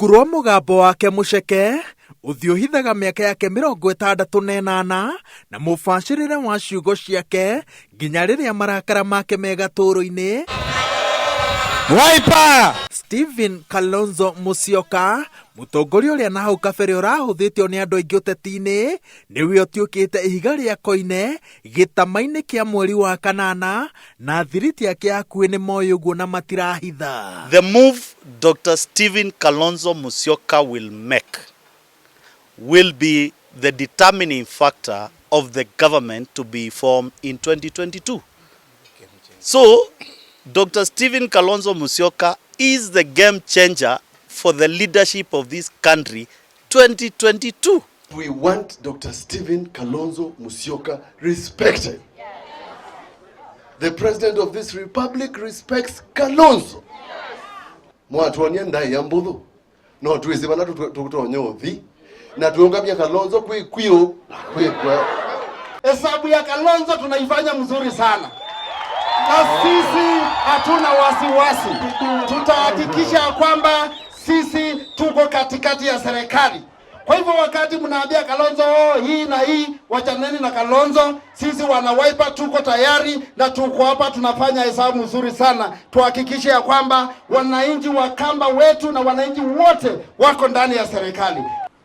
Rungu rwa mũgambo wake mũceke, ũthiũ ũhithaga mĩaka yake 68 na mũbacĩrĩre wa ciugo ciake nginya rĩrĩa marakara make me gatũũrũ-inĩ. Wiper! Stephen Kalonzo Musyoka, mũtongoria ũrĩa na hau kabere ũrahũthĩtio nĩ andũ aingĩ ũteti-inĩ, nĩwe ũtuĩkĩte ihiga rĩa koine gĩtama-inĩ kĩa mweri wa kanana na thiriti yake ya hakuhĩ nĩ moĩ ũguo na matirahitha. The move Dr. Stephen Kalonzo Musyoka will make will be the determining factor of the government to be formed in 2022. So, Dr. Stephen Kalonzo Musyoka is the game changer for the leadership of this country 2022. We want Dr. Stephen Kalonzo Musyoka respected. The president of this republic respects Kalonzo. Mwatuonia ndai ya mbuthu no twisi vala tukutonya uthi na tuungamia Kalonzo kwi kwiu kwi kwe. Hesabu ya Kalonzo tunaifanya mzuri sana, na sisi hatuna wasiwasi. Tutahakikisha kwamba sisi tuko katikati ya serikali. Kwa hivyo wakati mnaambia Kalonzo oh, hii na hii, wachaneni na Kalonzo. Sisi wana Wiper tuko tayari na tuko hapa tunafanya hesabu nzuri sana, tuhakikishe ya kwamba wananchi wa Kamba wetu na wananchi wote wako ndani ya serikali.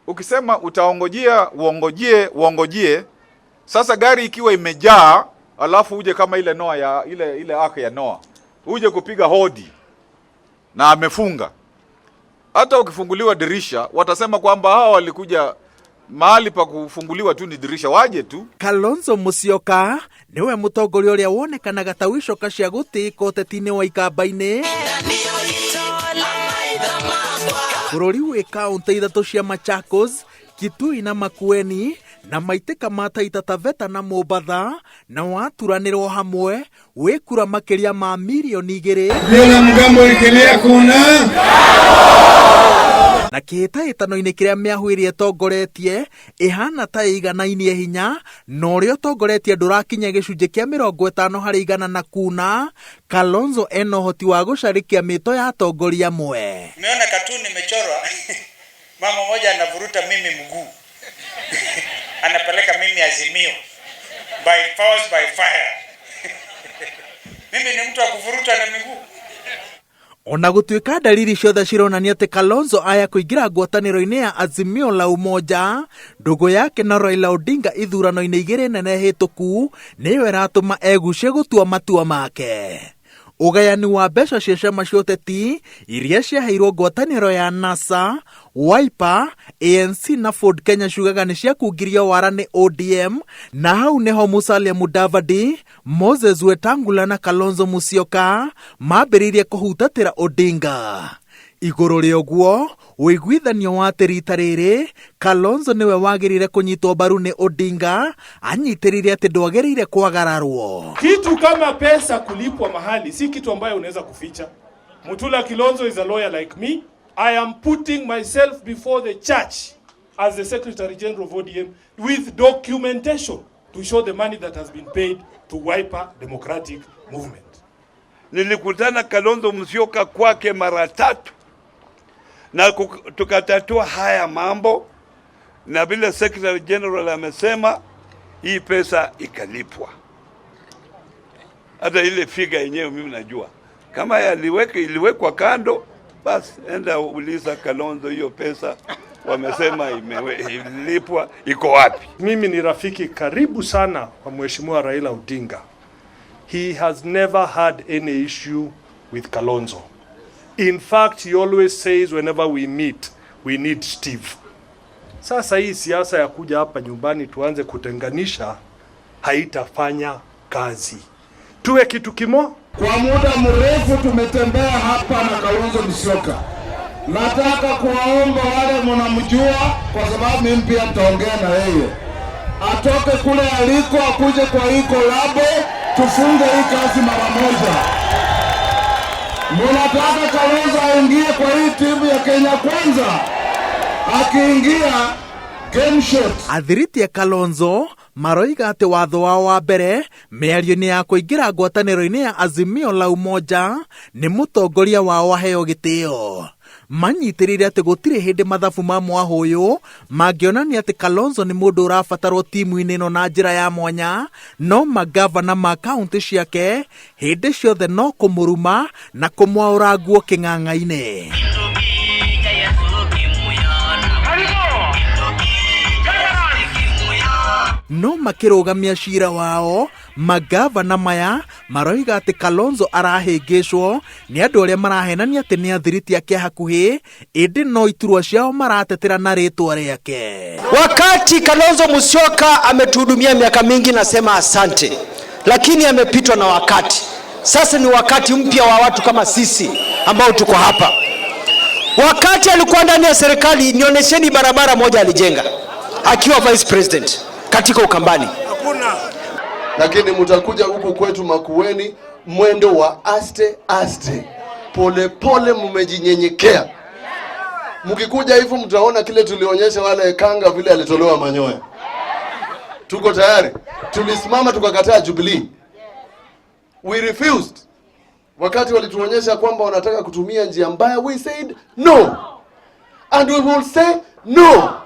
Ukisema utaongojea uongojee uongojee, sasa gari ikiwa imejaa, alafu uje kama ile Noa ya ile ile ark ya Noa, uje kupiga hodi na amefunga. Hata ukifunguliwa dirisha watasema kwamba hawa walikuja mahali pa kufunguliwa tu ni dirisha, waje tu. Kalonzo Musyoka nĩwe mũtongoria ũrĩa wonekanaga ta wicoka cia gũtĩĩka ũteti-inĩ wa ikamba-inĩ bũrũri wĩ kaũntĩ ithatũ cia Machakos, Kitui na Makueni na maitĩka ma Taita Taveta na Mombatha na waturanĩrwo hamwe wĩ kura makĩria ma mirioni 2. Bila mgambo ikilia kuna Na kĩhĩtahĩtano-inĩ kĩrĩa mĩahũ ĩrĩa ĩtongoretie ĩhana ta ĩiganainie hinya na ũrĩa ũtongoretie ndũrakinya gĩcunjĩ kĩa 50% na kuna Kalonzo ena ũhoti wa gũcarĩkia mĩto ya atongoria amwe. Nimeona katuni imechorwa mama mmoja anavuruta mimi mguu anapeleka mimi Azimio by force by fire. Mimi ni mtu wa kuvuruta na miguu. Ona gũtuĩka ndariri ciothe cironania atĩ Kalonzo aya kũingĩra ngwatanĩro-inĩ ya Azimio la Umoja, ndũgũ yake na Raila Odinga ithurano-inĩ igĩrĩ nene hĩtũku nĩyo ĩratũma egucie gũtua matua make. Ũgayani wa mbeca cia ciama cia ũteti iria ciaheirwo ngwatanĩro ya NASA, Wiper, ANC na Ford Kenya ciugaga nĩ ciakungirio wara nĩ ODM, na hau nĩho Musalia Mudavadi, Moses Wetangula na Kalonzo Musyoka mambĩrĩirie kũhutatĩra Odinga. Igũrũ rĩa ũguo, ũiguithanio wa atĩ rita rĩrĩ Kalonzo nĩwe wagĩrĩire kũnyitwo mbaru nĩ Odinga anyitĩrĩire atĩ ndwagĩrĩire kwagararwo. Kitu kama pesa kulipwa mahali si kitu ambayo unaweza kuficha. Mutula Kilonzo is a lawyer like me. I am putting myself before the church as the Secretary General of ODM with documentation to show the money that has been paid to Wiper Democratic Movement. Nilikutana Kalonzo Musyoka kwake mara tatu na tukatatua haya mambo, na vile Secretary General amesema hii pesa ikalipwa. Hata ile figure yenyewe mimi najua kama iliwekwa kando, basi enda uliza Kalonzo, hiyo pesa wamesema ililipwa iko wapi? Mimi ni rafiki karibu sana wa Mheshimiwa Raila Odinga. He has never had any issue with Kalonzo. In fact, he always says whenever we meet, we need Steve. Sasa hii siasa ya kuja hapa nyumbani tuanze kutenganisha haitafanya kazi. Tuwe kitu kimo. Kwa muda mrefu tumetembea hapa na Kalonzo Musyoka. Nataka kuwaomba wale mnamjua, kwa sababu mimi pia nitaongea na yeye, atoke kule aliko akuje kwa hii collabo, tufunge hii kazi mara moja. Munataka Kalonzo aingie kwa hii timu ya Kenya Kwanza? Akiingia game shot. Athiriti a Kalonzo maroiga atĩ watho wao wa mbere mĩario-inĩ ya kũingĩra ngwatanĩro-inĩ ya Azimio la Umoja nĩ mũtongoria wao aheo gĩtĩo. Manyitĩrĩire atĩ gũtirĩ hĩndĩ mathabu ma mwahũ ũyũ mangĩonania atĩ Kalonzo nĩ mũndũ ũrabatarwo timu-inĩ ĩno na njĩra ya mwanya, no magavana ma kaũntĩ ciake hĩndĩ ciothe no kũmũruma na kũmwaũra nguo kĩng'ang'a-inĩ. No makĩrũgamia cira wao, magavana maya maroiga atĩ Kalonzo arahĩngĩcwo nĩ andũ arĩa marahenania atĩ nĩ athiriti ake hakuhĩ, ĩndĩ no iturwa ciao maratetera na rĩtwa rĩake. Wakati Kalonzo Musyoka ametuhudumia miaka mingi, nasema asante, lakini amepitwa na wakati. Sasa ni wakati mpya wa watu kama sisi ambao tuko hapa. Wakati alikuwa ndani ya serikali, nionyesheni barabara moja alijenga akiwa vice president katika Ukambani. Lakini mtakuja huku kwetu Makueni mwendo wa aste aste, pole pole, mmejinyenyekea. Mkikuja hivyo mtaona kile tulionyesha wale kanga vile alitolewa manyoya. Tuko tayari. Tulisimama tukakataa Jubilee. We refused. Wakati walituonyesha kwamba wanataka kutumia njia mbaya, we said no. And we will say no.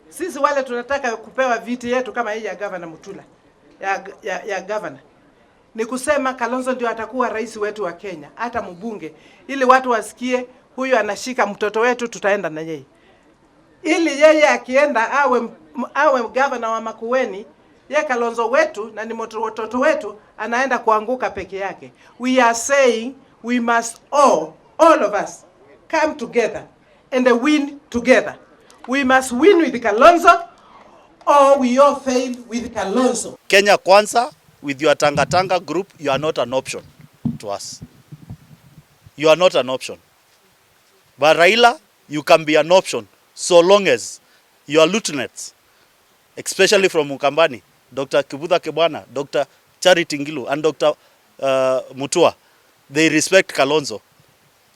Sisi wale tunataka kupewa viti yetu kama hii ya gavana Mutula ya gavana, ni kusema Kalonzo ndio atakuwa rais wetu wa Kenya, hata mbunge, ili watu wasikie huyu anashika mtoto wetu, tutaenda na yeye, ili yeye akienda awe gavana wa Makueni, ye Kalonzo wetu na ni mtoto wetu, anaenda kuanguka peke yake. We are saying we must all of us come together and win together. We must win with Kalonzo or we all fail with Kalonzo. Kenya Kwanza, with your Tanga Tanga group, you are not an option to us. You are not an option. But Raila, you can be an option so long as your lieutenants, especially from Ukambani, Dr. Kivutha Kibwana, Dr. Charity Ngilu, and Dr. Mutua, they respect Kalonzo.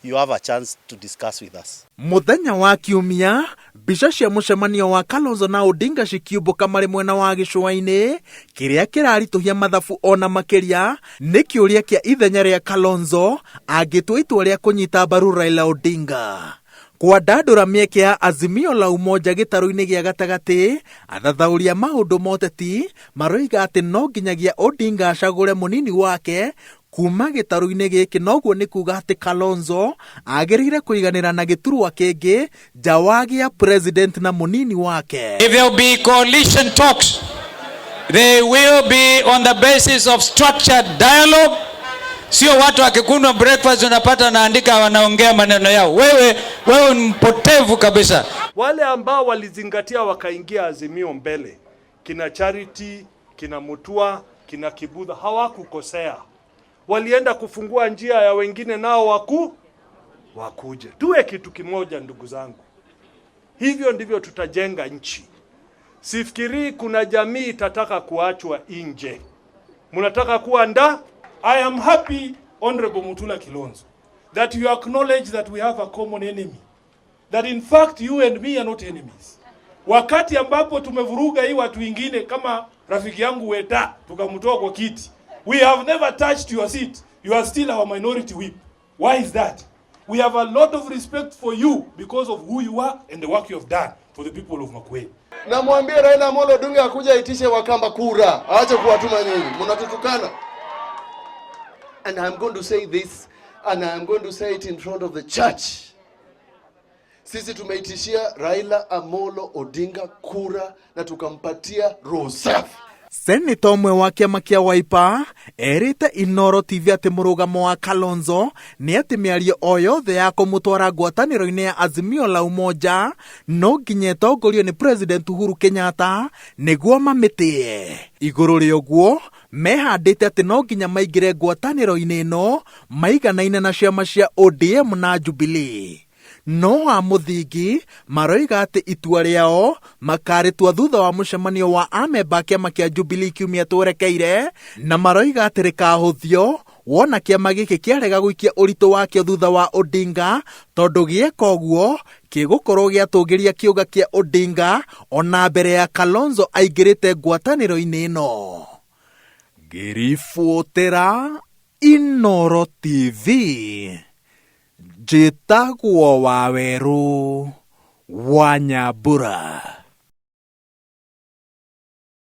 You have a chance to discuss with us. Muthenya wa kiumia, mbica cia mũcemanio wa Kalonzo na Odinga cikiumbũka marĩ mwena wa gĩcũa-inĩ, kĩrĩa kĩraritũhia mathabu ona makĩria nĩ kĩũria kĩa ithenya rĩa Kalonzo angĩtua itua rĩa kũnyita mbaru Raila Odinga. Kwandandũra mĩeke ya Azimio la Umoja gĩtarũ-inĩ gĩa gatagatĩ, athathaũri a maũndũ ma ũteti maroiga atĩ no nginyagia Odinga acagũre mũnini wake kuma gĩtarũ-inĩ gĩkĩ, noguo nĩ kuga atĩ Kalonzo agĩrĩire kũiganĩra na gĩturwa kĩngĩ nja wa gĩa president na mũnini wake. If there will be coalition talks, they will be on the basis of structured dialogue. Sio watu wakikunywa breakfast unapata naandika wanaongea maneno yao. Wewe ni mpotevu kabisa. Wale ambao walizingatia wakaingia Azimio mbele, kina Charity, kina Mutua, kina Kibudha, hawakukosea. Walienda kufungua njia ya wengine nao wakuje. Tuwe kitu kimoja ndugu zangu. Hivyo ndivyo tutajenga nchi. Sifikirii kuna jamii itataka kuachwa nje. Mnataka kuwa nda? I am happy, Honorable Mutula Kilonzo, that you acknowledge that we have a common enemy. That in fact you and me are not enemies. Wakati ambapo tumevuruga hii watu wengine kama rafiki yangu Weta tukamtoa kwa kiti. We have never touched your seat. You are still our minority whip. Why is that? We have a lot of respect for you because of who you are and the work you have done for the people of Makueni. Namwambia Raila Amolo Odinga akuja aitishe Wakamba kura, aache kuwatuma nyinyi. Mnatutukana. And I'm going to say this, and I'm going to say it in front of the church. Sisi tumeitishia Raila Amolo Odinga kura na tukampatia roho safi. Seneta ũmwe wa kĩama kĩa Wiper erĩte Inooro TV atĩ mũrũgamo wa Kalonzo nĩ atĩ mĩario o yothe ya kũmũtwara ngwatanĩro-inĩ ya Azimio la Umoja no nginya ĩtongorio nĩ President Uhuru Kenyatta nĩguo mamĩtĩe. Igũrũ rĩa ũguo mehandĩte atĩ no nginya maingĩre ngwatanĩro-inĩ ĩno maiganaine na ciama cia ODM na Jubilee. No wa mũthingi maroiga atĩ itua rĩao makarĩtua thutha wa mũcemanio wa amemba a kĩama kĩa Jubilee kiumia twerekeire, na maroiga atĩ rĩkahũthio wona kĩama gĩkĩ kĩarega gũikia ũritũ wakĩo thutha wa Odinga, tondũ gĩeka ũguo kĩgũkorwo gĩatũgĩria kĩũga kĩa Odinga ona mbere ya Kalonzo aingĩrĩte ngwatanĩro-inĩ ĩno. Ngĩribũtĩra Inooro TV, Njĩtagwo Wawerũ wa Nyambura.